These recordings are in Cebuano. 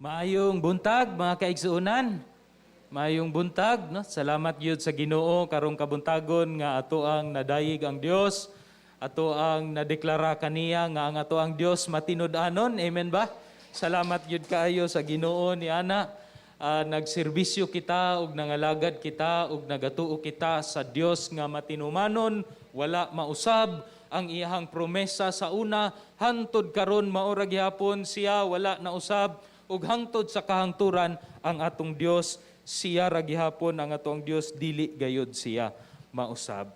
Maayong buntag, mga kaigsuonan. Maayong buntag, no? Salamat gyud sa Ginoo karong kabuntagon nga ato ang nadayig ang Dios, ato ang nadeklara kaniya nga ang ato ang Dios matinud-anon. Amen ba? Salamat gyud kaayo sa Ginoo ni ana. Nagserbisyo kita ug nangalagad kita ug nagatuo kita sa Dios nga matinumanon, wala mausab ang iyahang promesa sa una hantod karon mao ra gihapon siya, wala nausab ug hangtod sa kahangturan ang atong Dios siya ra gihapon ang atong Dios, dili gayud siya mausab.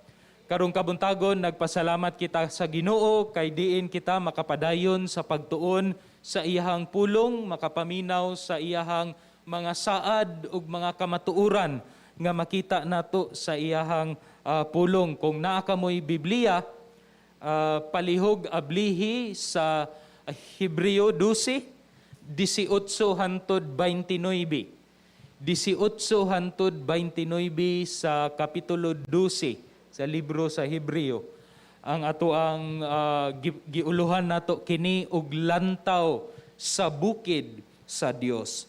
Karong kabuntagon, nagpasalamat kita sa Ginoo kay diin kita makapadayon sa pagtuon sa iyahang pulong, makapaminaw sa iyahang mga saad ug mga kamatuoran nga makita nato sa iyahang pulong. Kung naa kamoy Biblia, palihog ablihi sa Hebreo 12, 18 hantod 29. 18 hantod 29 sa Kapitulo 12 sa libro sa Hebreo. Ang ato ang giuluhan nato kini og lantaw sa bukid sa Dios.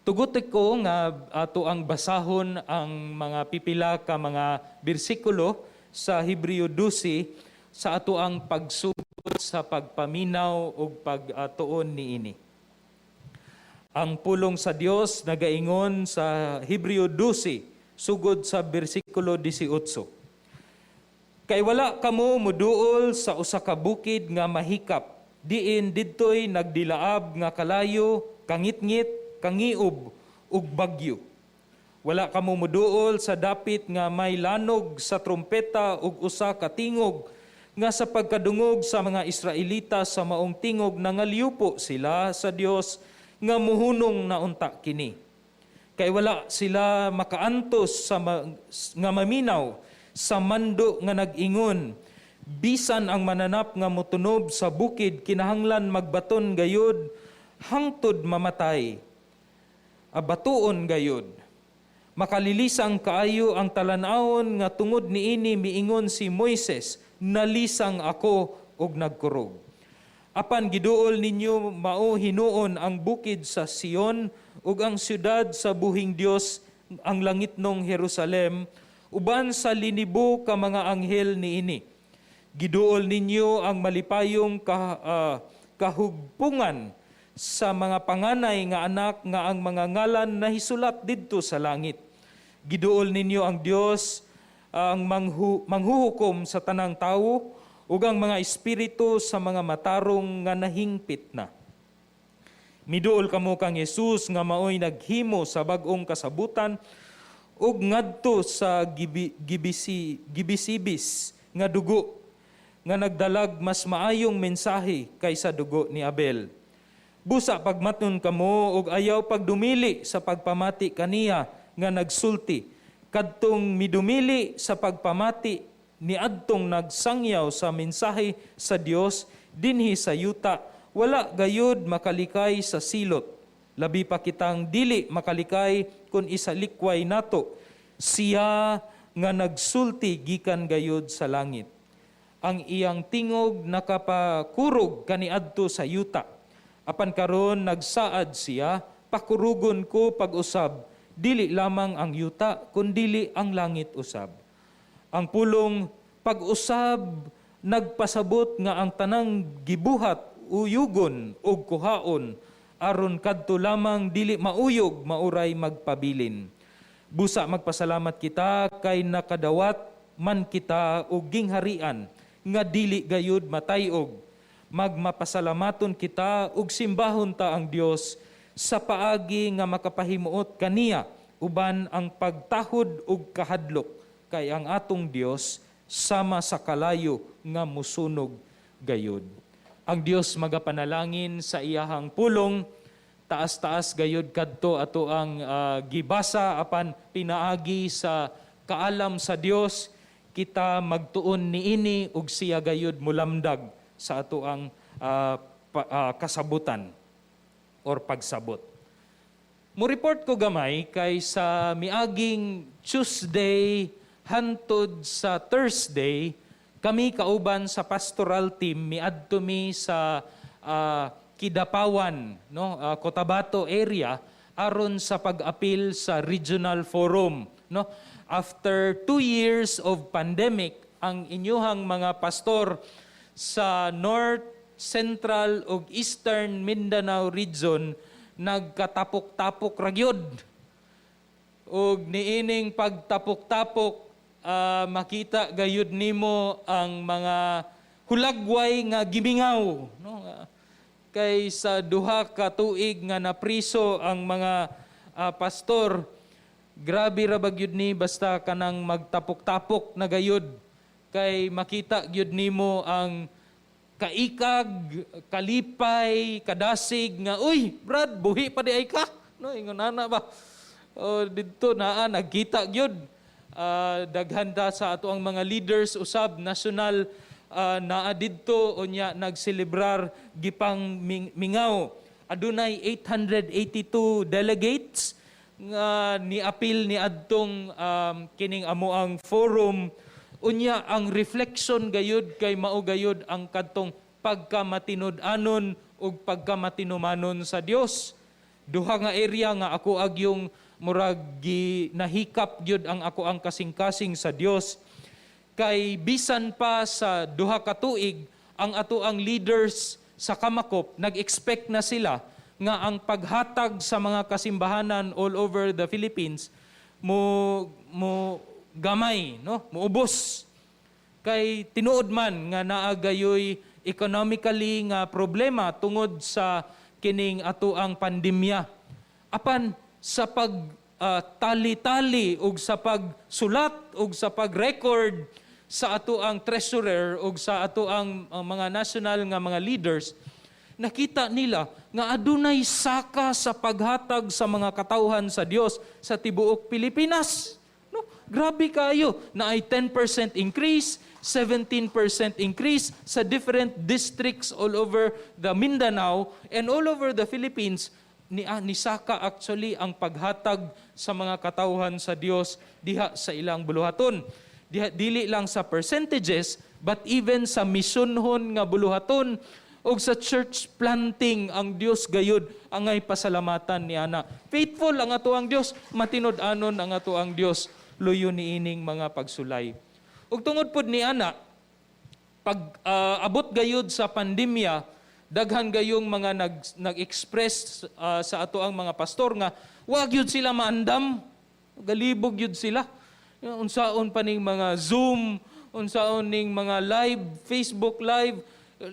Tugot ko nga ato ang basahon ang mga pipila ka mga bersikulo sa Hebreo 12 sa ato ang pagsugod sa pagpaminaw ug pagtuon niini. Ang pulong sa Dios nagaingon sa Hebreo 12 sugod sa bersikulo 18. Kay wala kamo muduol sa usa ka bukid nga mahikap, diin didtoy nagdilaab nga kalayo, kangitngit, kangiob ug bagyo. Wala kamo muduol sa dapit nga may lanog sa trumpeta ug usa ka tingog nga sa pagkadungog sa mga Israelita sa maong tingog, nangalyupo sila sa Dios nga muhunong na unta kini. Kay wala sila makaantos nga maminaw sa mando nga nag-ingon, "Bisan ang mananap nga motunob sa bukid kinahanglan magbaton gayud hangtod mamatay." Abatuon gayud. Makalilisang kaayo ang talan-awon nga tungod niini miingon si Moises, "Nalisang ako ug nagkurog." Apan giduol ninyo mao hinuon ang bukid sa Sion ug ang syudad sa buhing Dios, ang langitnong Jerusalem, uban sa linibo ka mga anghel niini. Giduol ninyo ang malipayong kahugpungan sa mga panganay nga anak nga ang mga ngalan nahisulat didto sa langit. Giduol ninyo ang Dios ang manghuhukom sa tanang tawo ug ang mga espiritu sa mga matarong nga nahingpit na. Miduol kamo kang Jesus nga maoy naghimo sa bag-ong kasabutan ug ngadto sa gibisibis nga dugo nga nagdalag mas maayong mensahe kaysa dugo ni Abel. Busa pagmaton kamo ug ayaw pagdumili sa pagpamati kaniya nga nagsulti kadtong midumili sa pagpamati niadtong nagsangyaw sa mensahe sa Dios dinhi sa yuta, wala gayud makalikay sa silot. Labi pa kitang dili makalikay kung isalikway nato siya nga nagsulti gikan gayud sa langit. Ang iyang tingog nakapakurog kaniadto sa yuta. Apan karon nagsaad siya, "Pakurugon ko pag-usab dili lamang ang yuta kundili ang langit usab." Ang pulong "pag-usab" nagpasabot nga ang tanang gibuhat uyugon ug kuhaon aron kadto lamang dili mauyog mauray magpabilin. Busa magpasalamat kita kay nakadawat man kita og gingharian nga dili gayud matayog. Magmapasalamaton kita ug simbahon ta ang Dios sa paagi nga makapahimuot kaniya uban ang pagtahod ug kahadlok, kay ang atong Dios sama sa kalayo nga musunog gayud. Ang Dios magapanalangin sa iyahang pulong. Taas-taas gayud kadto ato ang gibasa, apan pinaagi sa kaalam sa Dios kita magtuon niini ug siya gayud mulamdag sa ato ang kasabutan or pagsabot. Mo-report ko gamay kay sa miaging Tuesday hantod sa Thursday, kami kauban sa pastoral team miadto mi sa Kidapawan, no, Cotabato area aron sa pag-apil sa regional forum, no? After 2 years of pandemic, ang inyuhang mga pastor sa North, Central ug Eastern Mindanao region nagkatapok-tapok ra gyud. Ug niining pagtapok-tapok, makita gayud nimo ang mga hulagway nga gimingaw, no? Kay sa 2 ka tuig nga napriso ang mga pastor, grabe ra ba gyud ni basta kanang magtapok-tapok na gayud, kay makita gyud nimo ang kaikag, kalipay, kadasig nga, "Uy, Brad, buhi pa diay ka." No, ingon ana ba? O didto naa nagkita gyud. Daghan ta sa ato ang mga leaders usab national naa didto, unya nagselebrar, gipang mingaw. Adunay 882 delegates nga niapil ni adtong kining amo ang forum. Unya ang reflection gayud kay mao gayud ang kadtong pagkamatinud-anon ug pagkamatinumanon sa Dios. Duha nga area nga ako agyong murag gi nahikap gyud ang ako ang kasing-kasing sa Dios, kay bisan pa sa 2 ka tuig, ang ato ang leaders sa Kamakop nag-expect na sila nga ang paghatag sa mga kasimbahanan all over the Philippines mo mo gamay, no, muubos, kay tinuod man nga naa gayoy economically nga problema tungod sa kining ato ang pandemya. Apan sa pag tali-tali ug sa pagsulat ug sa pag-record sa ato ang treasurer ug sa ato ang mga national nga mga leaders, nakita nila nga adunay saka sa paghatag sa mga katawhan sa Dios sa tibuok Pilipinas. No, grabe kayo na ay 10% increase, 17% increase sa different districts all over the Mindanao and all over the Philippines. Ni saka actually ang paghatag sa mga katawhan sa Dios diha sa ilang buluhaton. Diha, dili lang sa percentages but even sa misyonhon nga buluhaton og sa church planting, ang Dios gayud angay pasalamatan ni ana. Faithful ang ato ang Dios, matinud-anon ang ato ang Dios luyo niining mga pagsulay. Ug tungod pud ni ana, pag abot gayud sa pandemya, daghan gayong mga nag-express sa ato ang mga pastor nga wa gyud sila maandam, galibog gyud sila. Unsaon pa ning mga Zoom, unsaon ning mga live, Facebook Live,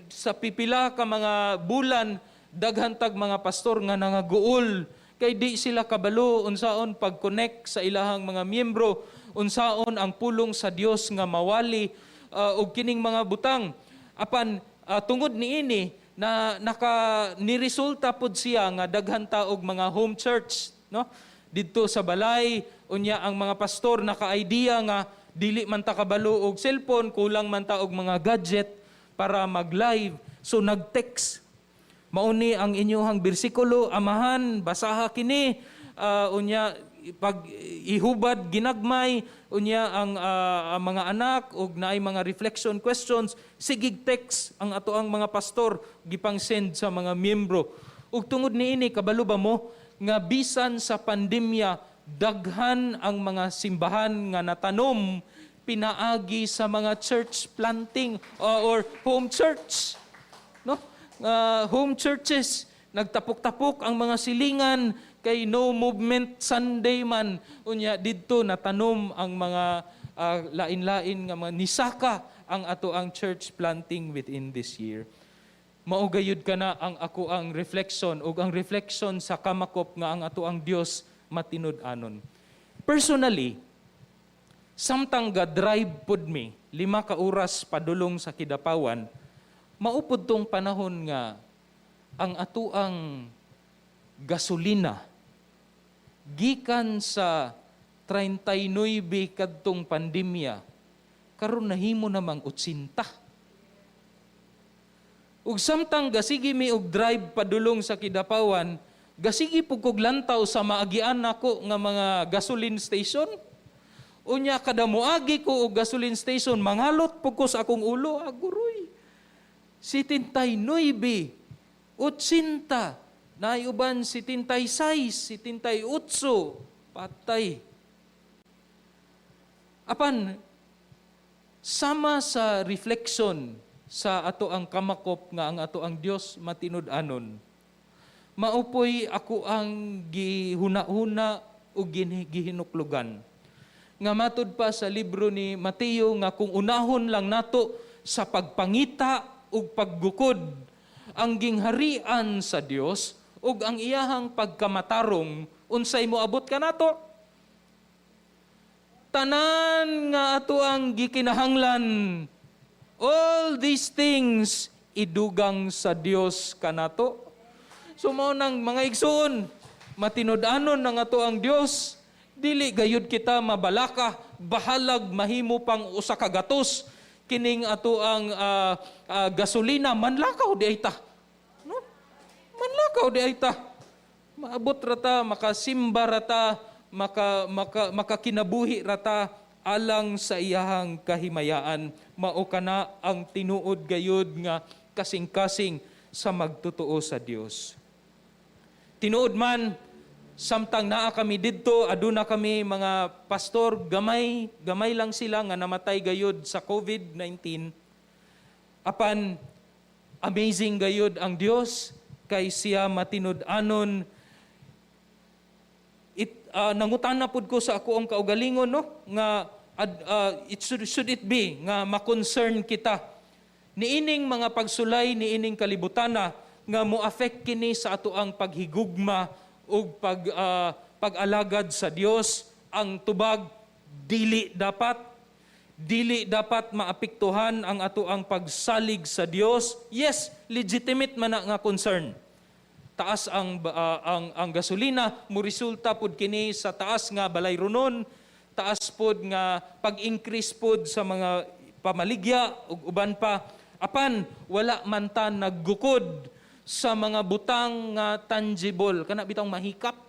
sa pipila ka mga bulan, daghan tag mga pastor nga nangaguol kay di sila kabalo unsaon pag-connect sa ilahang mga miyembro, unsaon ang pulong sa Dios nga mawali og kining mga butang. Apan tungod niini na naka niresulta pod siya nga daghan ta og mga home church, no, didto sa balay. Unya ang mga pastor naka-idea nga dili man ta kabalo og cellphone, kulang man ta og mga gadget para mag-live, so nag-text. Mauni ang inyuhang bersikulo, amahan, basaha kini. Unya pag ihubad ginagmay, unya ang mga anak og naay mga reflection questions, sigig text ang ato ang mga pastor, gipang send sa mga miyembro. Ug tungod niini, kabalo ba mo nga bisan sa pandemya, daghan ang mga simbahan nga natanom pinaagi sa mga church planting or home church, no? Home churches, nagtapok-tapok ang mga silingan kay no movement Sunday man. Unya didto natanom ang mga lain-lain nga mga nisaka ang ato ang church planting within this year. Mao gayud kana ang ako ang reflection ug ang reflection sa Kamakop nga ang ato ang Dios matinud-anon. Personally, samtang ga-drive pud mi 5 ka oras padulong sa Kidapawan, maupod tong panahon nga ang atuang gasolina gikan sa 39 kadtong pandemya, karon nahimo namang 80. Ug samtang gasigi mi og drive padulong sa Kidapawan, gasigi pud kog lantaw sa maagian nako nga mga gasoline station. Unya kada moagi ko og gasoline station, mangalot pud ko sa akong ulo, aguroy. 79. 80, naay uban 76, 78, patay. Apan sama sa reflection sa ato ang kamakop nga ang ato ang Dios matinud-anon. Mao poy ako ang gihuna-huna o gihinuklugan. Nga matud pa sa libro ni Mateo nga kung unahon lang nato sa pagpangita ug paggukod ang gingharian sa Dios ug ang iyahang pagkamatarong, unsay moabot kanato? Tanan nga ato ang gikinahanglan, all these things, idugang sa Dios kanato. So mao nang, mga igsoon, matinud-anon ng ato ang Dios, dili gayud kita mabalaka, bahalag mahimo pang 1 ka gatos kining ato ang gasolina, manlakaw diay ta. No? Manlakaw diay ta. Maabot ra ta, makasimba ra ta, makakinabuhi ra ta alang sa iyahang kahimayaan. Mao kana ang tinuod gayud nga kasing-kasing sa magtotoo sa Dios. Tinuod man, samtang naa kami didto, aduna kami mga pastor, gamay, gamay lang sila nga namatay gayud sa COVID-19. Apan amazing gayud ang Dios kay siya matinud-anon. It nangutana pud ko sa ako ang kaugalingon, no, nga it should it be nga ma-concern kita niining mga pagsulay niining kalibutana nga mo-affect kini sa ato ang paghigugma ug pag-alagad sa Dios? Ang tubag, dili dapat. Dili dapat maapektuhan ang ato ang pagsalig sa Dios. Yes, legitimate man na nga concern. Taas ang gasolina, mo resulta pud kini sa taas nga balayronon, taas pod nga pag-increase pod sa mga pamaligya ug uban pa. Apan wala man ta naggukod sa mga butang nga tangible, kana bitawng mahikap,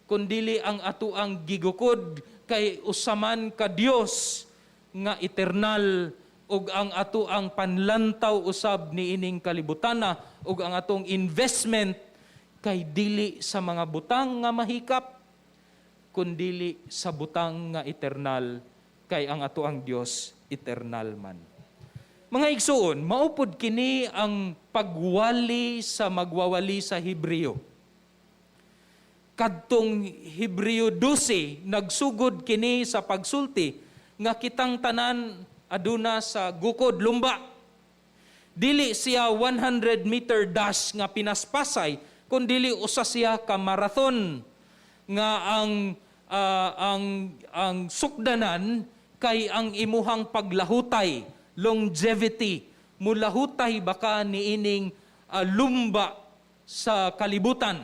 kundili ang ato ang gigukod kay usa man ka Dios nga eternal ug ang ato ang panlantaw usab niining kalibutana ug ang atong investment kay dili sa mga butang nga mahikap, kundili sa butang nga eternal, kay ang ato ang Dios eternal man. Mga igsuon, mao pod kini ang pagwali sa magwawali sa Hebreo. Kadtong Hebreo 12, nagsugod kini sa pagsulti nga kitang tanan aduna sa gukod lumba. Dili siya 100 meter dash nga pinaspasay, kundili usa siya ka marathon nga ang sukdanan kay ang imuhang paglahutay, longevity. Mulahutay baka niining lumba sa kalibutan?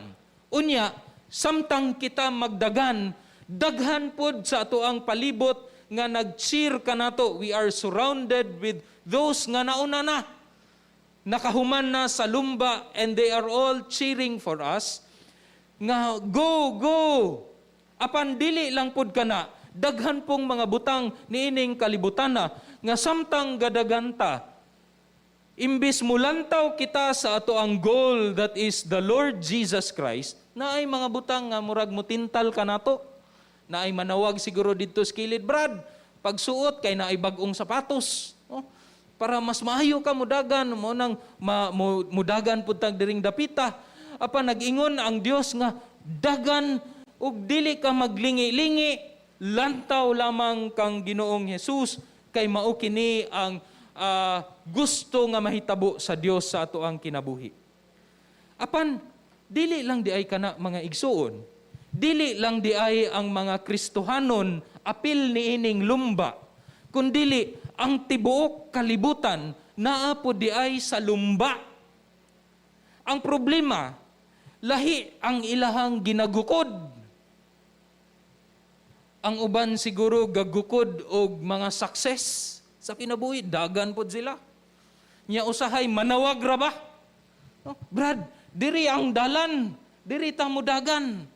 Unya, samtang kita magdagan, daghan pod sa ato ang palibot nga nag-cheer kanato. We are surrounded with those nga nauna na, nakahuman na sa lumba, and they are all cheering for us nga go, go. Apan dili lang pud kana, daghan pong mga butang niining kalibutan na nga samtang gadaganta, imbis mulantaw kita sa ato ang goal that is the Lord Jesus Christ, naay mga butang nga murag mutintal kanato. Naay manawag siguro didto sa kilid, "Brad, pagsuot kay naay bag-ong sapatos." Oh, para mas maayo ka mudagan mo nang mudagan pud tag diring dapita. Apan nag-ingon ang Dios nga dagan ug dili ka maglingi-lingi, lantaw lamang kang Ginoong Hesus kay mao kini ang gusto nga mahitabo sa Dios sa ato ang kinabuhi. Apan dili lang diay kana, mga igsuon. Dili lang diay ang mga Kristohanon apil niining lumba, kundili ang tibuok kalibutan naa po diay sa lumba. Ang problema, lahi ang ilahang ginagukod. Ang uban siguro gagukod og mga success sa kinabuhi, dagan pod sila. Nya usahay manawag ra ba? "Oh, Brad, diri ang dalan, diri ta mudagan."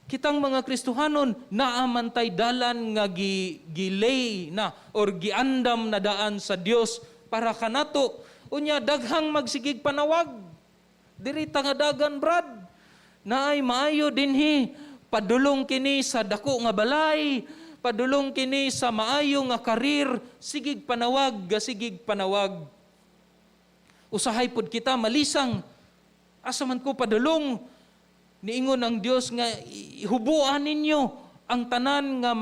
Kitang mga Kristohanon, naa man tay dalan nga gilay na or giandam na daan sa Dios para kanato. Unya daghang magsigig panawag. Diri ta nga dagan, brad. Naay maayo dinhi. Padulong kini sa dako nga balay, padulong kini sa maayo nga career, sigig panawag, gasigig panawag. Usahay pod kita malisang, asa man ko padulong? Niingon ang Dios nga hubuan ninyo ang tanan nga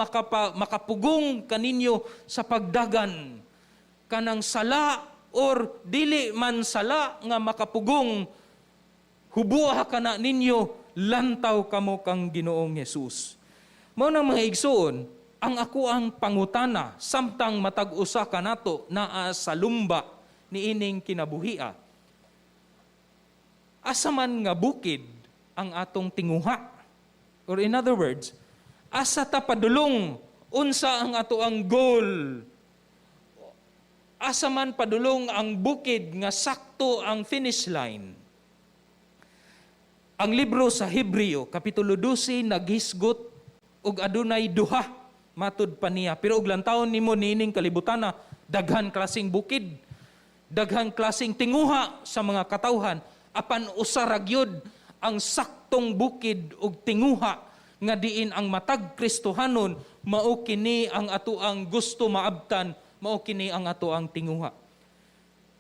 makapugong kaninyo sa pagdagan. Kanang sala or dili man sala nga makapugong, hubuha kana ninyo, lantaw kamo kang Ginoong Hesus. Mao nang, mga igsoon, ang ako ang pangutana samtang matag usa kanato naa sa lumba niining kinabuhia. Asa man nga bukid ang atong tinguha? Or in other words, asa ta padulong? Unsa ang ato ang goal? Asa man padulong ang bukid nga sakto ang finish line? Ang libro sa Hebreo, Kapitulo 12, naghisgot og adunay duha matud pa niya. Pero og lantawon nimo niining kalibutana, daghan klaseng bukid, daghang klaseng tinguha sa mga katawhan, apan usa ra gyud ang saktong bukid ug tinguha nga diin ang matag Kristohanon mao kini ang atoang gusto maabtan, mao kini ang atoang tinguha.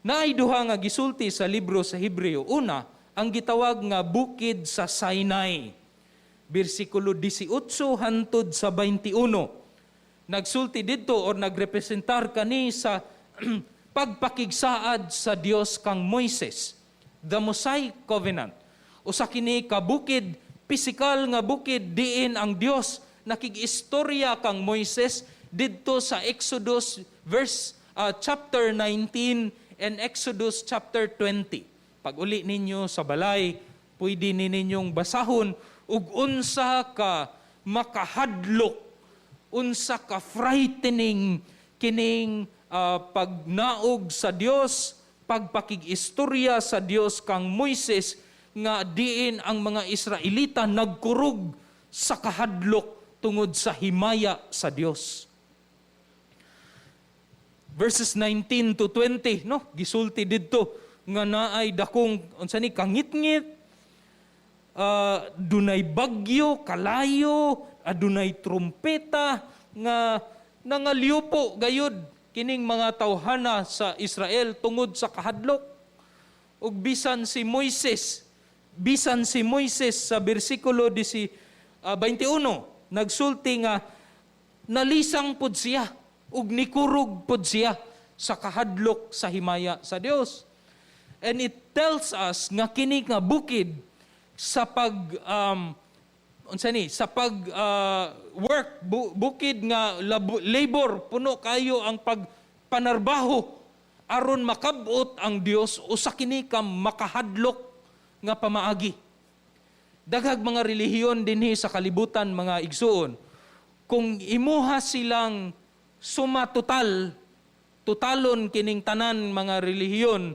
Naay duha nga gisulti sa libro sa Hebreo. Una, ang gitawag nga bukid sa Sinai. Bersikulo 18 hantod sa 21. Nagsulti didto or nagrepresentar kani sa pagpakigsaad sa Dios kang Moises. The Mosaic Covenant. Usa kini ka bukid, pisikal nga bukid diin ang Dios nakig-istorya kang Moises didto sa Exodus verse chapter 19 and Exodus chapter 20. Pag uli ninyo sa balay, pwede ni ninyong basahon ug unsa ka makahadlok, unsa ka frightening kining pagnaog sa Dios, pagpakig-istorya sa Dios kang Moises nga diin ang mga Israelita nagkurog sa kahadlok tungod sa himaya sa Dios. Verses 19 to 20, no, gisulti didto nga naay dakong, unsa ni, kangitngit, dunay bagyo, kalayo, adunay trumpeta nga nangaliupo gayud kining mga tawhana sa Israel tungod sa kahadlok. Ug bisan si Moises sa bersikulo 21 nagsulti nga nalisang pud siya ug nikurog pud siya sa kahadlok sa himaya sa Dios. And it tells us nga kini nga bukid sa pag unsa ni, sa pag work, bukid nga labor, puno kayo ang pagpanarbaho aron makabot ang Dios, usa kini ka makahadlok nga pamaagi. Daghag mga relihiyon dinhi sa kalibutan, mga igsuon, kung imuha silang suma total, totalon kining tanan mga relihiyon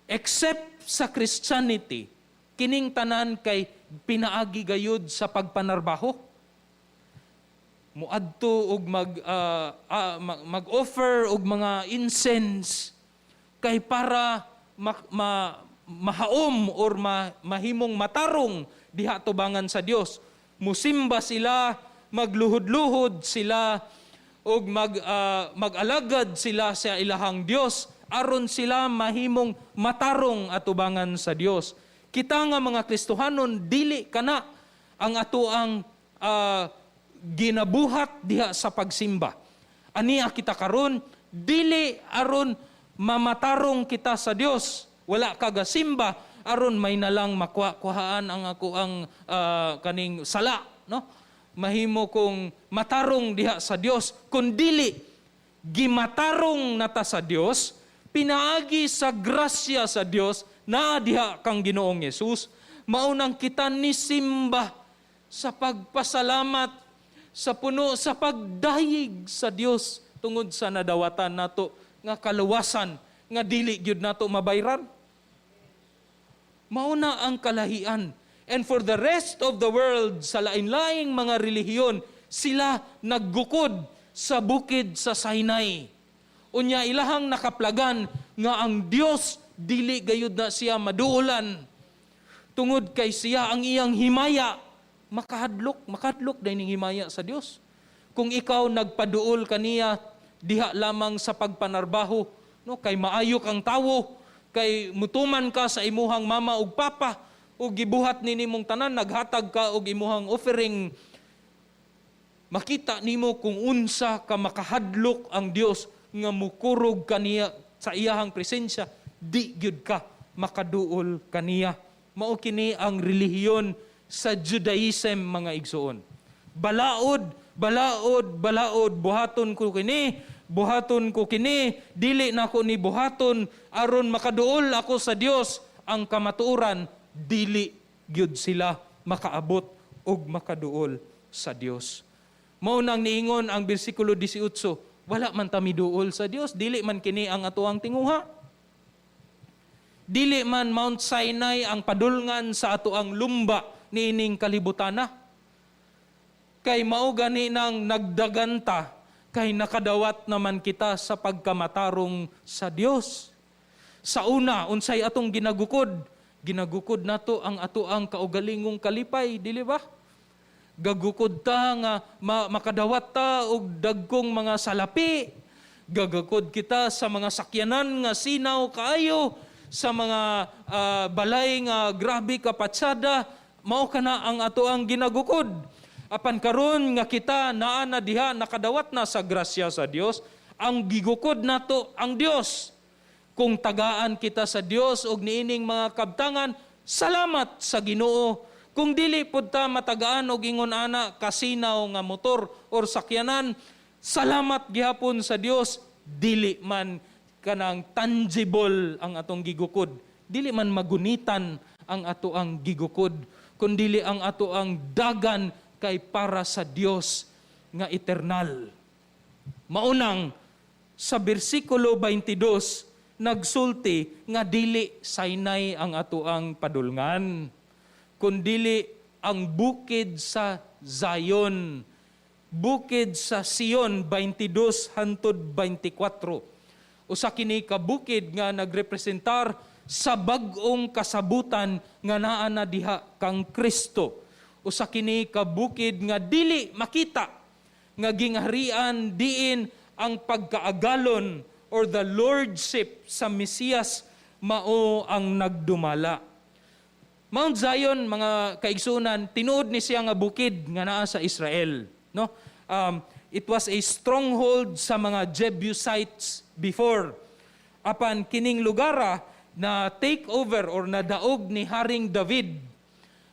except sa Christianity, kining tanan kay pinaagi gayud sa pagpanarbaho. Muadto og mag-offer og mga incense kay para mahaom or mahimong matarong diha tubangan sa Dios. Musimba sila, magluhod-luhod sila og mag-alagad sila sa ilahang Dios aron sila mahimong matarong atubangan sa Dios. Kita nga mga Kristohanon, dili kana ang atoang ginabuhat diha sa pagsimba. Ania kita karon dili aron mamatarong kita sa Dios. Wala ka gasimba aron may nalang makuha-kuhaan ang ako ang kaning sala, no? Mahimo kong matarong diha sa Dios, kun dili gimatarong nata sa Dios pinaagi sa grasya sa Dios naa diha kang Ginoong Hesus. Maunang kita ni simba sa pagpasalamat, sa puno sa pagdayig sa Dios tungod sa nadawatan nato nga kaluwasan nga dili gyud nato mabayran. Mauna ang kalahian. And for the rest of the world, sa lain-laing mga relihiyon, sila naggukod sa bukid sa Sinai. Unya ilahang nakaplagan nga ang Dios dili gayud na siya maduolan. Tungod kay siya ang iyang himaya, makahadlok, makahadlok dahil ning himaya sa Dios. Kung ikaw nagpaduol kaniya diha lamang sa pagpanarbaho, no, kay maayo kang tawo, kay mutuman ka sa imuhang mama ug papa, ug gibuhat ni nimong tanan, naghatag ka og imuhang offering, makita nimo kung unsa ka makahadlok ang Dios nga mukurog kaniya sa iyahang presensya, di gyud ka makaduol kaniya. Mao kini ang relihiyon sa Judaism, mga igsuon. Balaod, balaod, balaod, buhaton ko kini, buhaton ko kini, dili na ko ni buhaton aron makaduol ako sa Dios. Ang kamatuoran, dili gyud sila makaabot og makaduol sa Dios. Mao nang niingon ang bersikulo 18, wala man ta miduol sa Dios, dili man kini ang atoang tinguha. Dili man Mount Sinai ang padulngan sa atoang lumba niining kalibutana. Kay mao gani nang nagdaganta kay nakadawat naman kita sa pagkamatarong sa Dios. Sa una, unsay atong ginagukod? Ginagukod nato ang atoang kaugalingong kalipay, dili ba? Gagukod ta nga makadawat ta og dagkong mga salapi. Gagukod kita sa mga sakyanan nga sinaw kaayo, sa mga balay nga grabe ka patsada, mao kana ang atoang ginagukod. Apan karon nga kita naa na diha, nakadawat na sa grasya sa Dios, ang gigukod nato ang Dios. Kung tagaan kita sa Dios og niining mga kabtangan, salamat sa Ginoo. Kung dili pud ta matagaan og ingon ana kasinaw nga motor or sakyanan, salamat gihapon sa Dios. Dili man kanang tangible ang atong gigukod. Dili man magunitan ang ato ang gigukod, kundili ang ato ang dagan kay para sa Dios nga eternal. Maunang sa bersikulo 22 nagsulti nga dili Sinai ang atoang padulngan, kundili ang bukid sa Zion. Bukid sa Sion, 22 hantod 24. Usa kini ka bukid nga nagrepresentar sa bag-ong kasabutan nga naa na diha kang Kristo. Usa kini ka bukid nga dili makita, nga gingharian diin ang pagkaagalon or the lordship sa Mesiyas mao ang nagdumala. Mount Zion, mga kaigsunan, tinuod ni siya nga bukid nga naa sa Israel, no? It was a stronghold sa mga Jebusites before. Apan kining lugara na take over or nadaog ni Haring David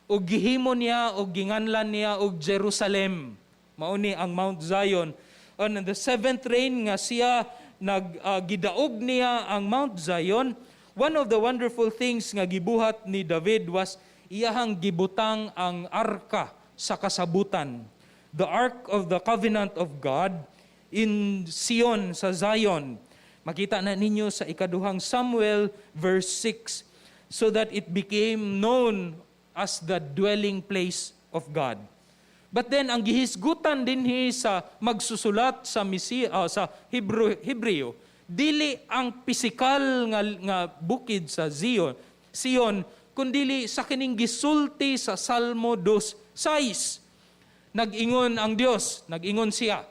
ug gihimo niya og ginganlan niya og Jerusalem. Mao ni ang Mount Zion. On the seventh reign nga siya nag gidaog niya ang Mount Zion, one of the wonderful things nga gibuhat ni David was iyahang gibutang ang arka sa kasabutan, the Ark of the Covenant of God in Sion, sa Zion. Makita na ninyo sa ikaduhang Samuel verse 6, so that it became known as the dwelling place of God. But then ang gihisgutan dinhi sa magsusulat sa Hebrew Hebreo, dili ang pisikal nga bukid sa Zion, kundili sa kining gisulti sa Salmo 2:6. Nag-ingon ang Dios, nag-ingon siya,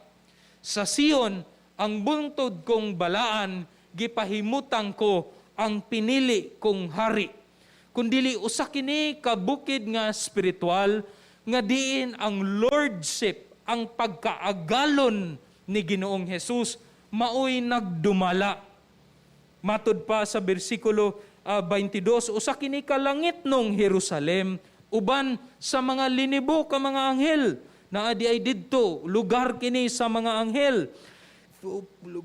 "Sa Sion, ang buntod kong balaan, gipahimutang ko ang pinili kong hari." Kundili usa kini ka bukid nga spiritual nga diin ang lordship, ang pagkaagalon ni Ginoong Hesus maoy nagdumala. Matud pa sa bersikulo 22, usa kini ka langitnong Jerusalem uban sa mga linibo ka mga anghel. Naa di ay didto, lugar kini sa mga anghel.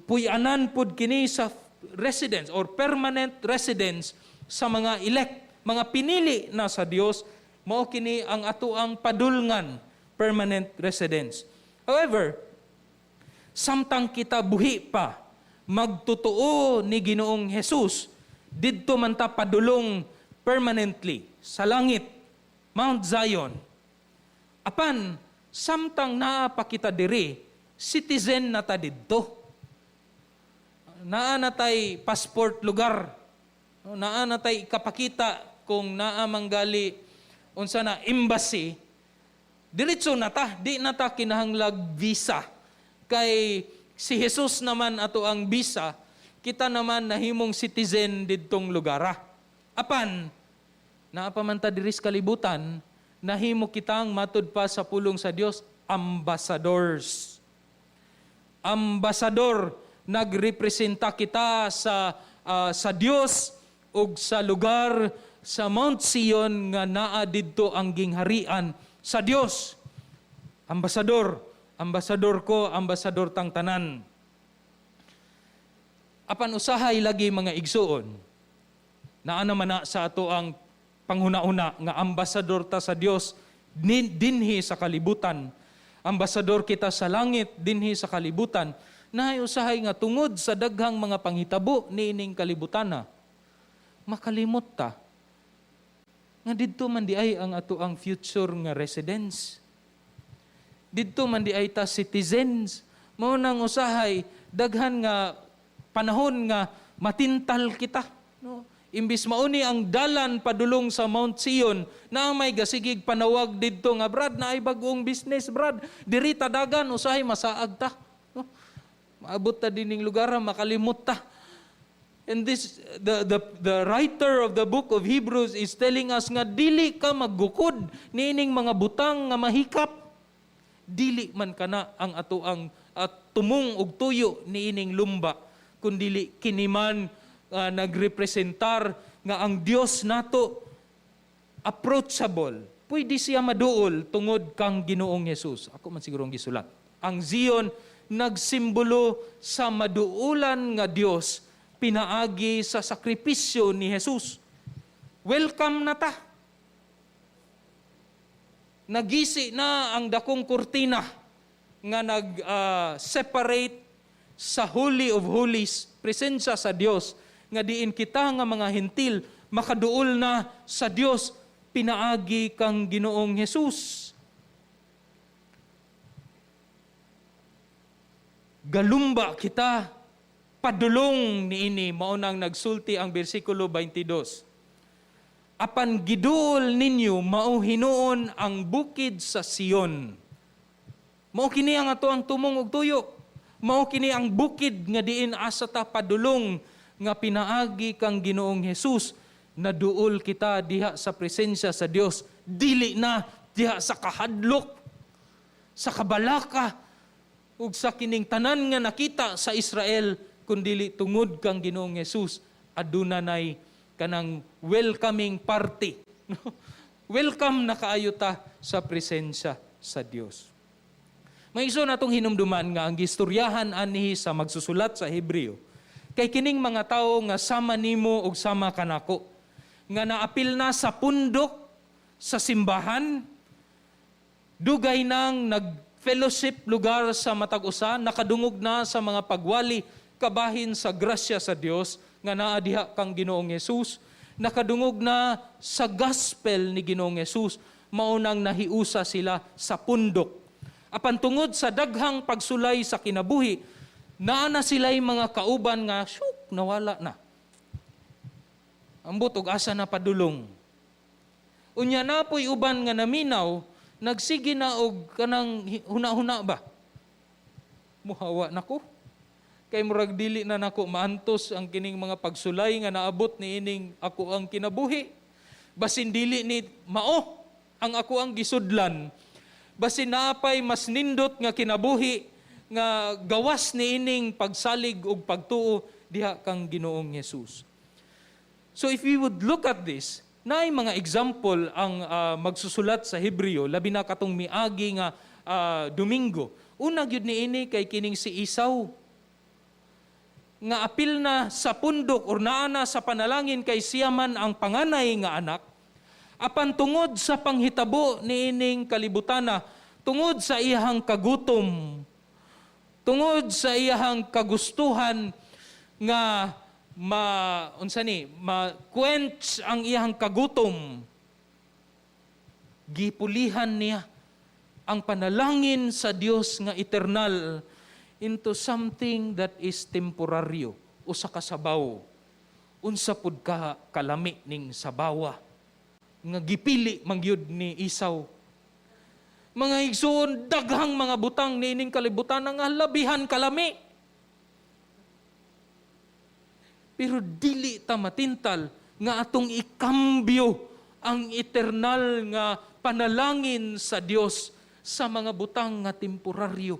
Puy-anan pud kini sa residence or permanent residence sa mga elect, mga pinili na sa Dios. Mao kini ang atoang padulngan, permanent residence. However, samtang kita buhi pa, magtotoo ni Ginoong Jesus, didto man ta padulong permanently sa langit, Mount Zion. Apan, samtang naa pa kita diri, citizen na ta didto. Naa na tay passport lugar. Naa na tay kapakita. Kung naa manggali unsa na embassy, diretso na ta, di na ta kinahanglag visa. Kay si Jesus naman ato ang visa, kita naman nahimong citizen didtong lugara. Apan, naa pa man ta diri sa kalibutan, nahimo kitang, matud pa sa pulong sa Dios, ambassadors. Ambasador, nagrepresenta kita sa Dios ug sa lugar sa Mount Sion nga naa didto ang gingharian sa Dios. Ambasador, ambasador ko, ambasador tang tanan. Apan usahay lagi, mga igsuon, naa naman na sa ato ang panghuna-una nga ambasador ta sa Dios dinhi sa kalibutan. Ambasador kita sa langit dinhi sa kalibutan. Naay usahay nga tungod sa daghang mga panghitabo niining kalibutana, makalimot ta nga didto man di ay ang ato ang future nga residence. Didto man di ay ta citizens. Mao nang usahay daghan nga panahon nga matintal kita, no? Imbis mauni ang dalan padulong sa Mount Sion, na may gasigig panawag didto nga, "Brad, naay bag-ong business, Brad. Diri ta dagan." Usahay masaag ta. No? Maabot ta dining lugar, makalimot ta. And this the writer of the book of Hebrews is telling us nga dili ka maggukod niining mga butang nga mahikap. Dili man kana ang ato ang at tumong og tuyo niining lumba, kundili kini man nagrepresentar nga ang Dios nato approachable. Pwede siya maduol tungod kang Ginoong Hesus. Ako man siguro ang gisulat. Ang Zion nagsimbolo sa maduulan nga Dios pinaagi sa sakripisyo ni Jesus. Welcome na ta. Nagisi na ang dakong kurtina nga nag-separate sa Holy of Holies, presensya sa Dios, nga diin kita nga mga Hentil makaduol na sa Dios pinaagi kang Ginoong Hesus. Galumba kita padulong niini. Mao nang nagsulti ang bersikulo 22. "Apan giduol ninyo mao hinuon ang bukid sa Sion." Mao kini ang ato ang tumong og tuyo. Mao kini ang bukid nga diin asa ta padulong nga pinaagi kang Ginoong Hesus, naduol kita diha sa presensya sa Dios, dili na diha sa kahadlok, sa kabalaka ug sa kining tanan nga nakita sa Israel, kundili tungod kang Ginoong Hesus aduna nay kanang welcoming party. Welcome na kaayo ta sa presensya sa Dios. May iso natong hinumduman nga ang gistoryahan anhi sa magsusulat sa Hebreo kay kining mga tawo nga sama nimo ug sama kanako nga naapil na sa pundok sa simbahan, dugay nang nag-fellowship lugar sa matag usa, nakadungog na sa mga pagwali kabahin sa grasya sa Dios nga naa diha kang Ginoong Hesus, nakadungog na sa gospel ni Ginoong Hesus, mao nang nahiusa sila sa pundok. Apan tungod sa daghang pagsulay sa kinabuhi, naa na sila'y mga kauban nga syuk, nawala na. Ambot og asa na padulong. Unya na po'y uban nga naminaw, nagsige na og kanang huna-huna ba? Muhawa nako. Kay murag dili na nako maantos ang kining mga pagsulay nga naabot ni ining ako ang kinabuhi. Basin dili ni mao ang ako ang gisudlan. Basin naapay mas nindot nga kinabuhi nga gawas ni ining pagsalig ug pagtuo diha kang Ginoong Hesus. So if we would look at this, naay mga example ang magsusulat sa Hebreo, labi na katong miagi nga Domingo. Una gyud niini kay kining si Esau nga apil na sa pundok or naa na sa panalangin kay siya man ang panganay nga anak. Apan tungod sa panghitabo niining kalibutana, tungod sa iyahang kagutom, tungod sa iyahang kagustuhan nga ma unsa ni ma-quench ang iyahang kagutom, gipulihan niya ang panalangin sa Dios nga eternal into something that is temporaryo, usa ka sabaw. Unsa pud ka kalami ning sabawa? Nga gipili man gyud ni Esau. Mga igsuon, daghang mga butang niining kalibutan nga labihan kalami. Pero dili ta matintal nga atong ikambyo ang eternal nga panalangin sa Dios sa mga butang nga temporaryo.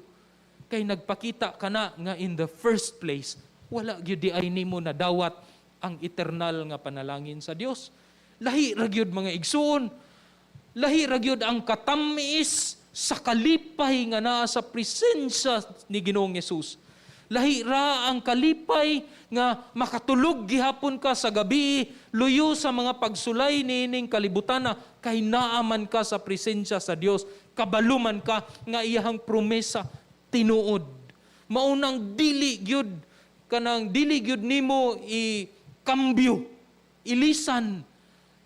Kay nagpakita kana nga in the first place, wala gyud di ay nimo nadawat ang eternal nga panalangin sa Dios. Lahi ra gyud, mga igsuon. Lahi ra gyud ang katamis sa kalipay nga naa sa presensya ni Ginoong Hesus. Lahi ra ang kalipay nga makatulog gihapon ka sa gabi, luyo sa mga pagsulay niining kalibutana, kay naaman ka sa presensya sa Dios, kabaluman ka nga iyahang promesa tinuod. Maunang dili gyud kanang dili gyud nimo i kambyo, ilisan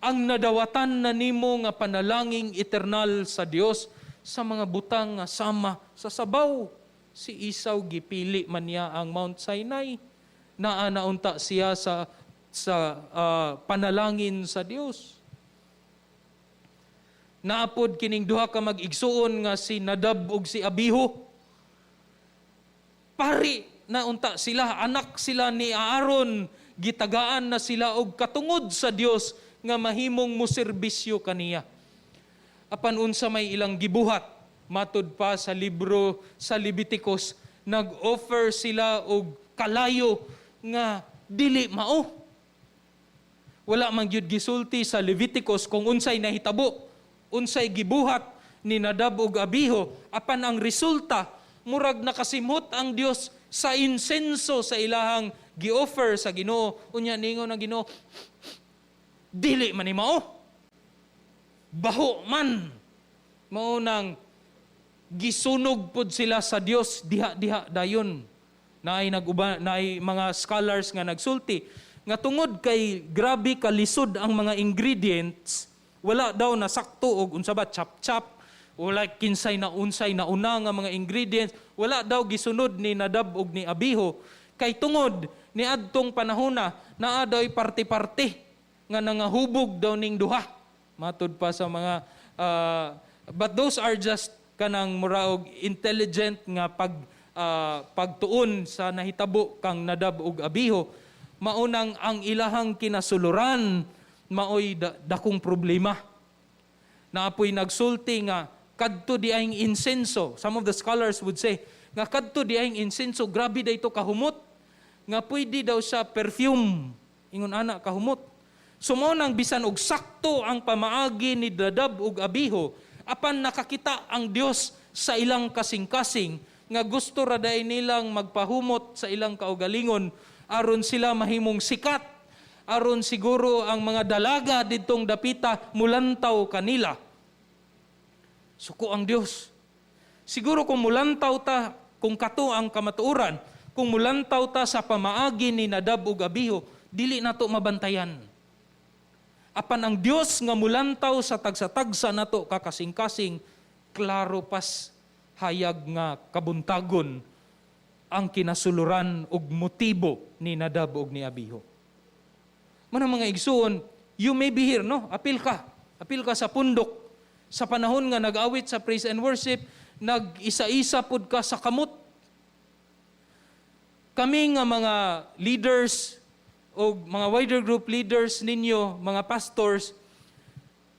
ang nadawatan na nimo nga panalangin eternal sa Dios sa mga butang nga sama sa sabaw. Si Esau, gipili man niya ang Mount Sinai. Naa na unta siya sa panalangin sa Dios. Naapod kining duha ka mag-igsuon nga si Nadab ug si Abihu. Pari na unta sila, anak sila ni Aaron, gitagaan na sila og katungod sa Dios nga mahimong moserbisyo kaniya. Apan unsa may ilang gibuhat? Matud pa sa libro sa Leviticus, nag-offer sila og kalayo nga dili mao. Wala man gyud gisulti sa Leviticus kung unsay nahitabo, unsay gibuhat ni Nadab ug Abihu, apan ang resulta, murag nakasimhot ang Dios sa insenso sa ilahang gi-offer sa Ginoo. Unya ningon ang Ginoo, "Dili man ni mao. Baho man." Mao nang gisunog pod sila sa Dios diha-diha dayon. Naay naguba, naay mga scholars nga nagsulti nga tungod kay grabe kalisod ang mga ingredients, wala daw nasakto og unsa ba, chap-chap, wala kinsay na unsay na una nga mga ingredients, wala daw gisunod ni Nadab og ni Abihu kay tungod ni adtong panahona naa daw parte-parte nga nangahubog daw ning duha, matud pa sa mga but those are just kanang muraog intelligent nga pagtuon sa nahitabo kang Nadab ug Abihu. Maunang ang ilahang kinasuluran maoy dakong problema. Naapoy nagsulti nga kadto di ayng insenso. Some of the scholars would say nga kadto di ayng insenso, grabe dayto kahumot nga pwede daw sa perfume, ingon ana kahumot. So mao nang bisan og sakto ang pamaagi ni Nadab ug Abihu, apan nakakita ang Dios sa ilang kasing-kasing nga gusto ra day nilang magpahumot sa ilang kaugalingon aron sila mahimong sikat, aron siguro ang mga dalaga didtong dapita mulantaw kanila. Suko ang Dios. Siguro kung mulantaw ta, kung kato ang kamatuoran, kung mulantaw ta sa pamaagi ni Nadab ug Abihu, dili nato mabantayan. Apan ang Dios nga mulantaw sa tagsa-tagsa nato kakasing-kasing, klaro pas hayag nga kabuntagon ang kinasuluran ug motibo ni Nadab ug ni Abihu. Manang mga igsuon, you may be here, no? Apil ka. Apil ka sa pundok. Sa panahon nga nag-awit sa praise and worship, nag-isa-isa pud ka sa kamot. Kami nga mga leaders o mga wider group leaders ninyo, mga pastors,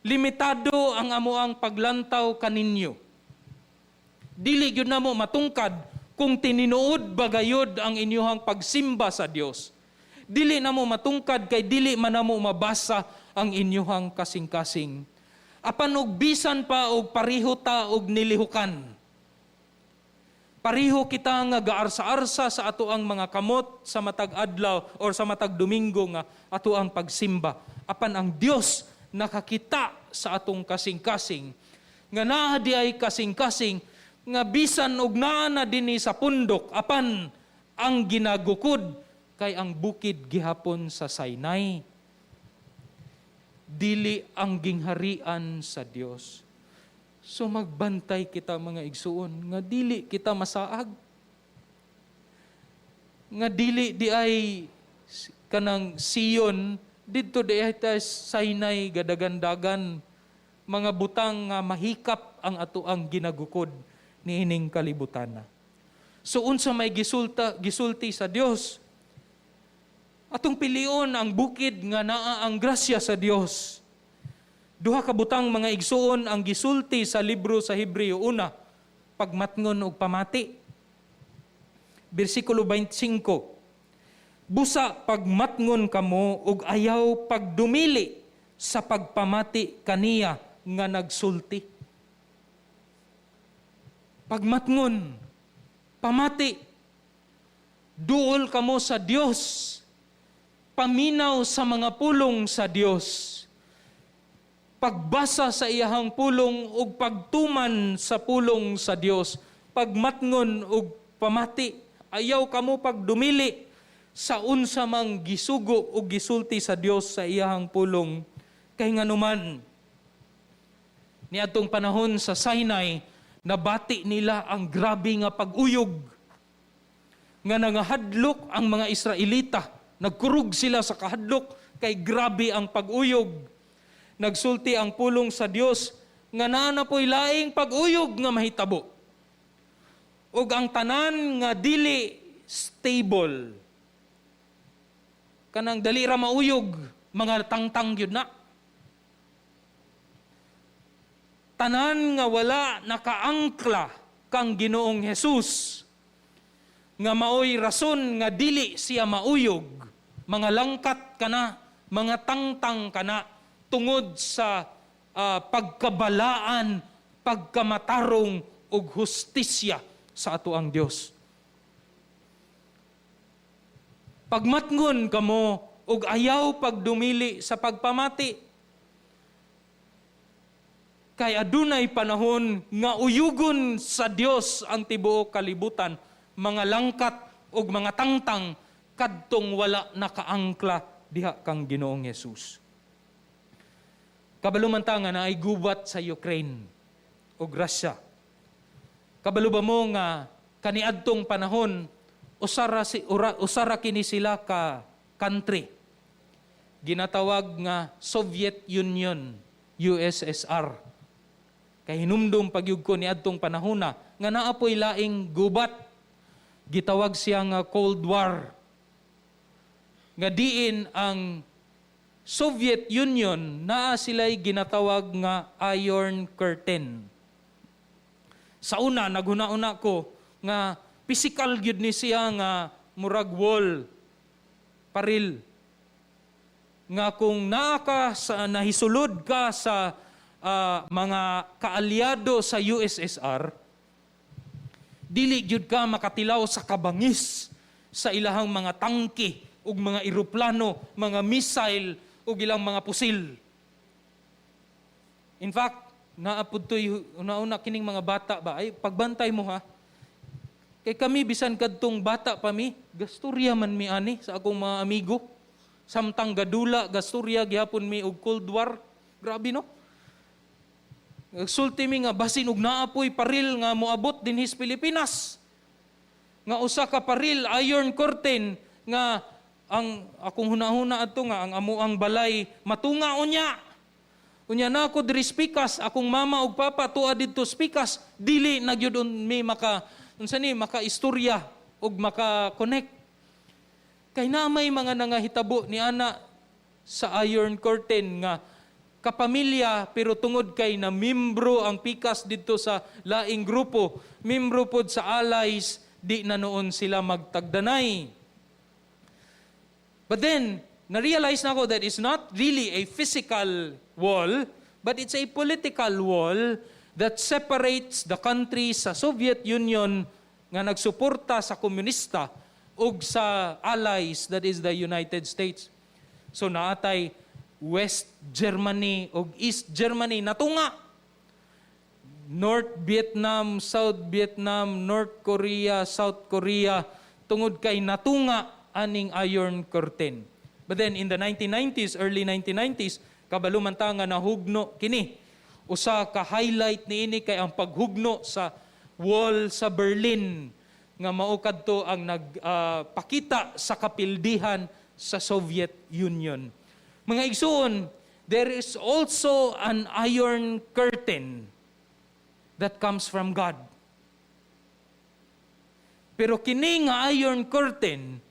limitado ang amoang paglantaw kaninyo. Dili gyud namo matungkad kung tininuod ba gayud ang inyuhang pagsimba sa Dios. Dili namo matungkad kay dili man namo mabasa ang inyuhang kasing-kasing. Apan og bisan pa og pareho ta og nilihukan, pareho kita nga gaarsa-arsa sa ato ang mga kamot sa matag adlaw or sa matag Domingo nga ato ang pagsimba. Apan ang Dios nakakita sa atong kasing-kasing nga naa di ay kasing-kasing nga bisan og naa na dinhi sa pundok, apan ang ginagukod kay ang bukid gihapon sa Sinai, dili ang gingharian sa Dios. So magbantay kita, mga igsuon, nga dili kita masaag. Nga dili di ay kanang Sion, Didto diay ta Sinai gadagan-dagan mga butang nga mahikap ang atoang ginagukod niining kalibutan. So unsa may gisulti sa Dios? Atong pilion ang bukid nga naa ang grasya sa Dios. Duha ka butang, mga igsuon, ang gisulti sa libro sa Hebreo. Una, pagmatngon og pamati. Bersikulo 25. "Busa pagmatngon kamo ug ayaw pagdumili sa pagpamati kaniya nga nagsulti." Pagmatngon, pamati, duol kamo sa Dios, paminaw sa mga pulong sa Dios, pagbasa sa iyahang pulong ug pagtuman sa pulong sa Dios, pagmatngon ug pamati, ayaw kamo pagdumili sa unsa mang gisugo o gisulti sa Dios sa iyahang pulong. Kay nganuman, niadtong panahon sa Sinai, nabati nila ang grabe nga pag-uyog nga nangahadlok ang mga Israelita. Nagkurog sila sa kahadlok kay grabe ang pag-uyog. Nagsulti ang pulong sa Dios nga naa na po'y laing pag-uyog nga mahitabo. Ug ang tanan nga dili stable, kanang dali ra mauyog, mga tangtang gyud na. Tanan nga wala nakaangkla kang Ginoong Hesus, nga maoy rason nga dili siya mauyog, mga langkat kana, mga tangtang kana, tungod sa pagkabalaan, pagkamatarong ug hustisya sa atoang Dios. Pagmatngon kamo ug ayaw pagdumili sa pagpamati. Kay adunay panahon nga uyugon sa Dios ang tibuok kalibutan, mga langkat ug mga tangtang kadtong wala nakaangkla diha kang Ginoong Hesus. Kabalo man ta nga naay gubat sa Ukraine ug Russia. Kabalo ba mo nga kaniadtong panahon usara kini sila ka country? Ginatawag nga Soviet Union, USSR. Kay hinumdum pagyud ko niadtong panahona nga naa poy laing gubat. Gitawag siya nga Cold War. Nga diin ang Soviet Union naa sila'y ginatawag nga Iron Curtain. Sa una, naghuna-una ko nga physical gyud ni siya nga murag wall, paril. Nga kung naa ka sa nahisulod ka sa mga kaalyado sa USSR, dili gyud ka makatilaw sa kabangis sa ilahang mga tangke ug mga eroplano, mga missile ug ilang mga pusil. In fact, naa pud to'y una-una kining mga bata ba, ay pagbantay mo ha. Kay kami bisan kadtong bata pa mi, gasturya man mi ani sa akong mga amigo. Samtang gadula, gasturya gihapon mi og Cold War. Grabe, no? Sulti mi nga basin og naa poy paril nga moabot dinhi sa Pilipinas. Nga usa ka paril, Iron Curtain, nga ang akong hunahuna adto nga ang amuang balay matunga unya. Unya na ako diri Pikas, akong mama ug papa tuwa didto Pikas, dili na gyud mi maka unsa ni maka istorya ug maka-connect. Kay na may mga nangahitabo ni ana sa Iron Curtain nga kapamilya, pero tungod kay na membro ang pikas didto sa laing grupo, membro pod sa allies, di na noon sila magtagdanay. But then, na-realize na ako that it's not really a physical wall, but it's a political wall that separates the country sa Soviet Union nga nagsuporta sa komunista ug sa allies, that is the United States. So naatay West Germany ug East Germany natunga. North Vietnam, South Vietnam, North Korea, South Korea, tungod kay natunga aning Iron Curtain. But then in the 1990s, early 1990s, kabalo man ta nga nahugno kini. Usa ka highlight niini kay ang paghugno sa wall sa Berlin nga mao kadto ang nagpakita sa kapildihan sa Soviet Union. Mga igsuon, there is also an iron curtain that comes from God. Pero kini nga iron curtain,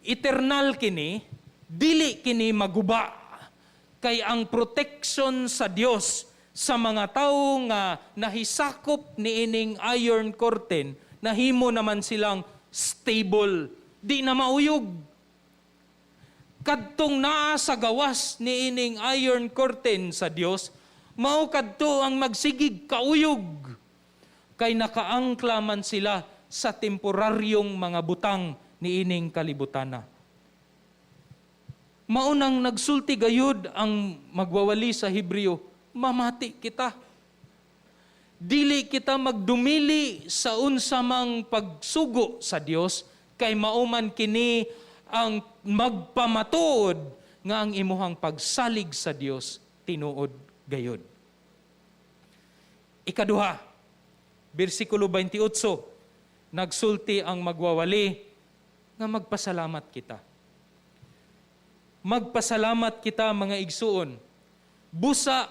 eternal kini, dili kini maguba. Kay ang protection sa Dios sa mga tawo nga nahisakop niining iron curtain, nahimo naman silang stable, di na mauyog. Kadtong naa sa gawas niining iron curtain sa Dios, mao kadto ang magsigig kauyog. Kay nakaangkla man sila sa temporaryong mga butang niining kalibutana. Maunang nagsulti gayud ang magwawali sa Hebreo, mamati kita. Dili kita magdumili sa unsa mang pagsugo sa Dios, kay mauman kini ang magpamatuod nga ang imuhang pagsalig sa Dios tinuod gayud. Ikaduha, bersikulo 28, nagsulti ang magwawali nga magpasalamat kita. Magpasalamat kita, mga igsuon. Busa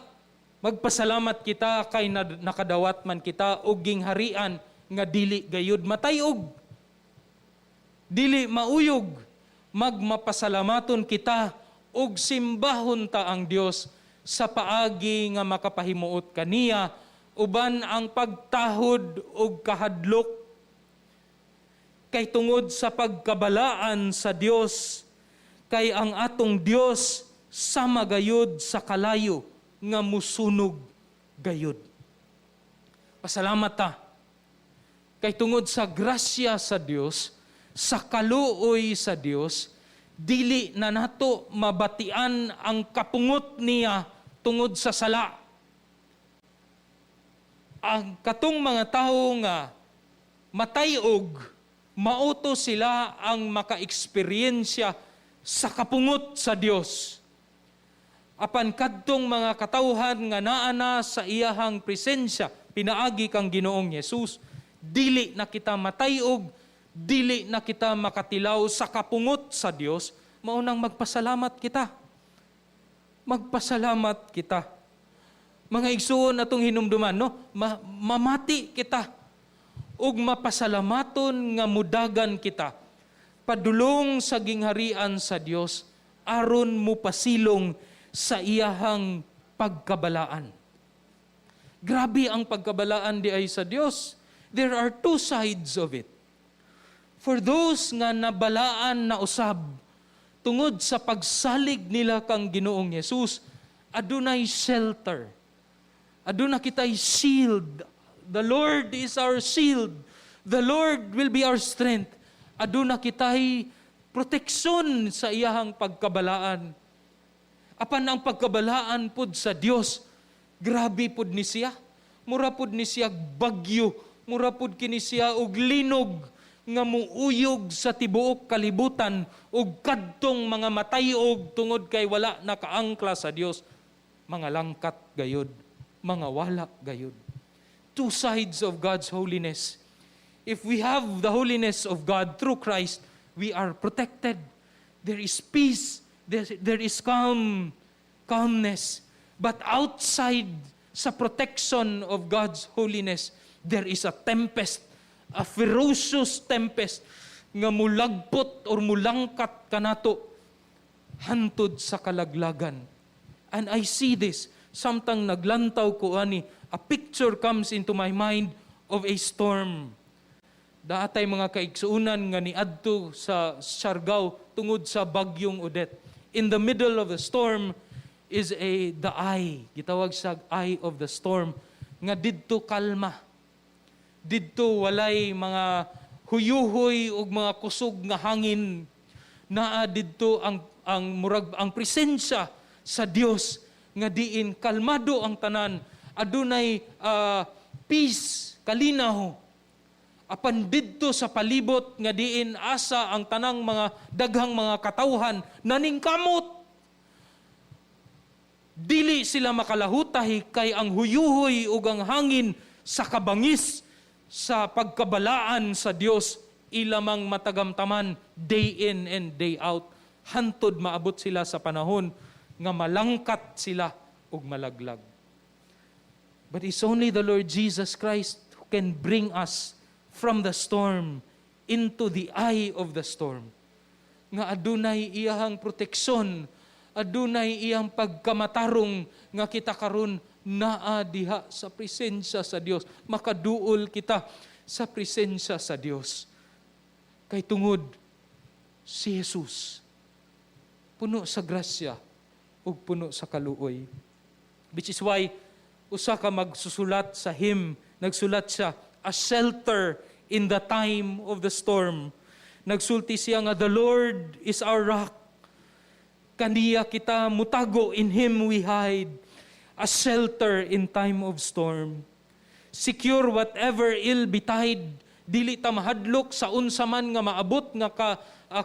magpasalamat kita kay nakadawat man kita og gingharian nga dili gayud matayog. Dili mauyog. Magmapasalamaton kita ug simbahon ta ang Dios sa paagi nga makapahimuot kaniya uban ang pagtahod ug kahadlok, kay tungod sa pagkabalaan sa Dios, kay ang atong Dios sama gayud sa kalayo nga musunog gayud. Pasalamat ta kay tungod sa grasya sa Dios, sa kaluoy sa Dios, dili na nato mabatian ang kapungot niya tungod sa sala. Ang katong mga tawo nga matayog, mauto sila ang maka-eksperyensya sa kapungot sa Dios. Apan kadtong mga katawhan nga naa na sa iyahang presensya pinaagi kang Ginoong Yesus, dili na kita matayog, dili na kita makatilaw sa kapungot sa Dios. Maunang magpasalamat kita. Magpasalamat kita. Mga igsuon, atong hinumduman, no? Mamati kita ug mapasalamaton nga mudagan kita padulong sa gingharian sa Dios aron mopasilong sa iyahang pagkabalaan. Grabe ang pagkabalaan di ay sa Dios. There are two sides of it. For those nga nabalaan na usab tungod sa pagsalig nila kang Ginoong Yesus, adunay shelter. Aduna kitay shield. The Lord is our shield. The Lord will be our strength. Aduna kitay proteksyon sa iyahang pagkabalaan. Apan ang pagkabalaan pud sa Dios, grabe pud ni siya. Mura pud ni siya bagyo, mura pud kini siya og linog nga muuyog sa tibuok kalibutan, ug kadtong mga matayog tungod kay wala nakaangkla sa Dios, mga langkat gayud, mga wala gayud. Two sides of God's holiness. If we have the holiness of God through Christ, we are protected. There is peace, there is calmness. But outside sa protection of God's holiness, there is a tempest, a ferocious tempest nga mulagpot or mulangkat kanato hantod sa kalaglagan. And I see this samtang naglantaw ko ani, a picture comes into my mind of a storm. Naa tay mga kaigsuunan nga niadto sa Siargao tungod sa Bagyong Odette. In the middle of the storm is a the eye, gitawag sa eye of the storm, nga didto kalma. Didto walay mga huyuhoy ug mga kusog nga hangin. Naa didto ang murag ang presensya sa Dios nga diin kalmado ang tanan, adunay peace, kalinaw. Apan didto sa palibot nga diin asa ang tanang mga daghang mga katawhan naningkamot, dili sila makalahutay kay ang huyuhoy ug ang hangin sa kabangis sa pagkabalaan sa Dios ilamang matagamtaman day in and day out, hantod maabot sila sa panahon nga malangkat sila ug malaglag. But it's only the Lord Jesus Christ who can bring us from the storm into the eye of the storm. Nga adunay iyahang proteksyon, adunay iyang pagkamatarong nga kita karon naa diha sa presensya sa Dios. Makaduol kita sa presensya sa Dios. Kay tungod si Jesus puno sa grasya ug puno sa kaluoy. Which is why usa ka magsusulat sa hymn, nagsulat siya, "A Shelter in the Time of the Storm." Nagsulti siya nga, "The Lord is our rock. Kaniya kita mutago, in Him we hide. A shelter in time of storm. Secure whatever ill betide, dili ta mahadlok sa unsa man nga maabot nga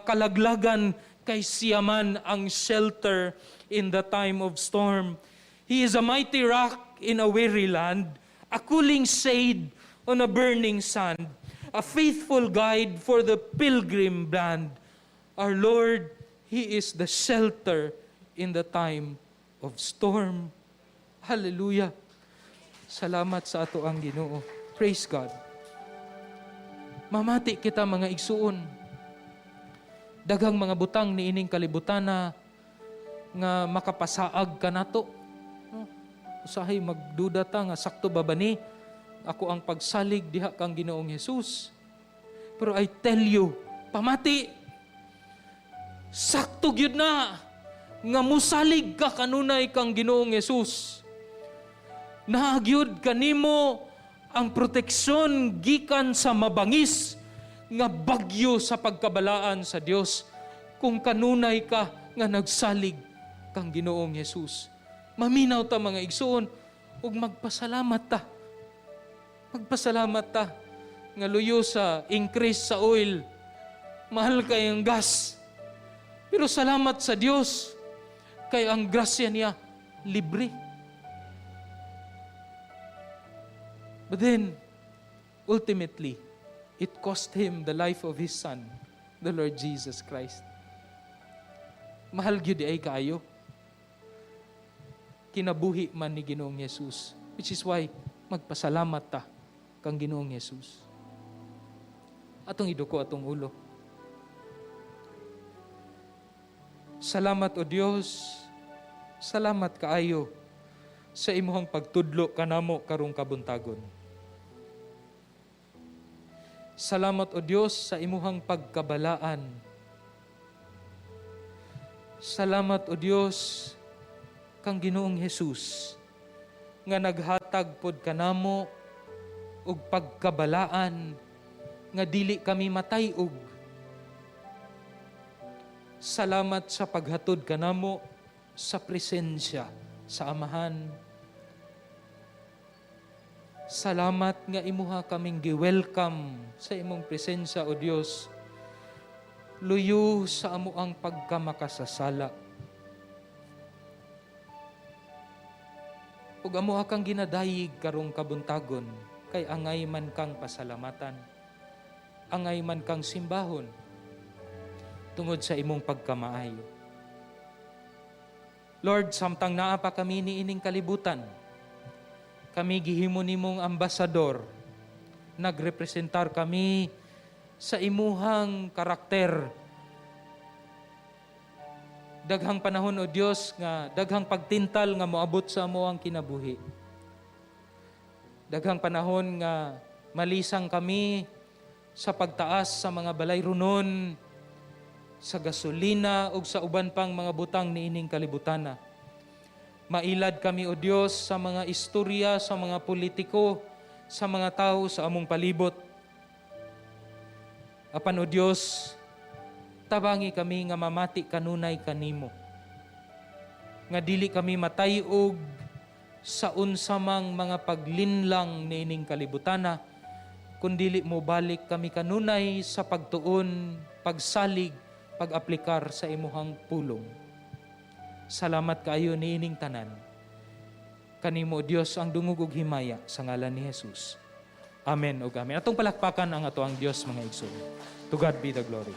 kalaglagan, kay siya man ang shelter in the time of storm. He is a mighty rock in a weary land, a cooling shade on a burning sand, a faithful guide for the pilgrim band. Our Lord, He is the shelter in the time of storm." Hallelujah. Salamat sa atoang Ginoo. Praise God. Mamati kita, mga igsuon. Daghang mga butang ni ining kalibutan na nga makapasaag kanato. No? Usahay magduda ta nga sakto ba ba ni ako ang pagsalig diha kang Ginoong Hesus. Pero I tell you, pamati, sakto gyud na nga musalig ka kanunay kang Ginoong Hesus. Naa gyud kanimo ang proteksyon gikan sa mabangis nga bagyo sa pagkabalaan sa Dios kung kanunay ka nga nagsalig kang Ginoong Hesus. Maminaw ta, mga igsuon, ug magpasalamat ta. Magpasalamat ta nga luyo sa increase sa oil, mahal kay ang gas. Pero salamat sa Dios kay ang grasya niya libre. But then, ultimately, it cost him the life of his son, the Lord Jesus Christ. Mahal gyud ay kaayo. Kinabuhi man ni Ginoong Jesus. Which is why magpasalamat ta kang Ginoong Jesus. Atong iduko atong ulo. Salamat, O Dios. Salamat kaayo sa imuhang pagtudlo kanamo karong kabuntagon. Salamat, O Dios, sa imuhang pagkabalaan. Salamat, O Dios, kang Ginoong Jesus nga naghatag pod kanamo og pagkabalaan nga dili kami matay-og. Salamat sa paghatod kanamo sa presensya sa Amahan. Salamat nga imuha kaming gi-welcome sa imong presensya, O Dios. Luyo sa amuang pagkamakasasala. Ug amuha kang ginadayig karong kabuntagon, kay angay man kang pasalamatan. Angay man kang simbahon tungod sa imong pagkamaayo. Lord, samtang naa pa kami niining kalibutan, kami gihimo nimong ambasador. Nagrepresentar kami sa imuhang karakter. Daghang panahon, O Dios, nga daghang pagtintal nga moabot sa amo ang kinabuhi. Daghang panahon nga malisang kami sa pagtaas sa mga balay-runon, sa gasolina ug sa uban pang mga butang niining kalibutana. Mailad kami, O Dios, sa mga istorya, sa mga politiko, sa mga tao sa among palibot. Apan, O Dios, tabangi kami nga mamati kanunay kanimo. Nga dili kami matayog sa unsamang mga paglinlang niining kalibutana, kundili mo balik kami kanunay sa pagtuon, pagsalig, pag-aplikar sa imuhang pulong. Salamat kaayo niining tanan. Kanimo, Dios, ang dungog ug himaya sa ngalan ni Jesus. Amen ug amen. Atong palakpakan ang atoang Dios, mga igsoon. To God be the glory.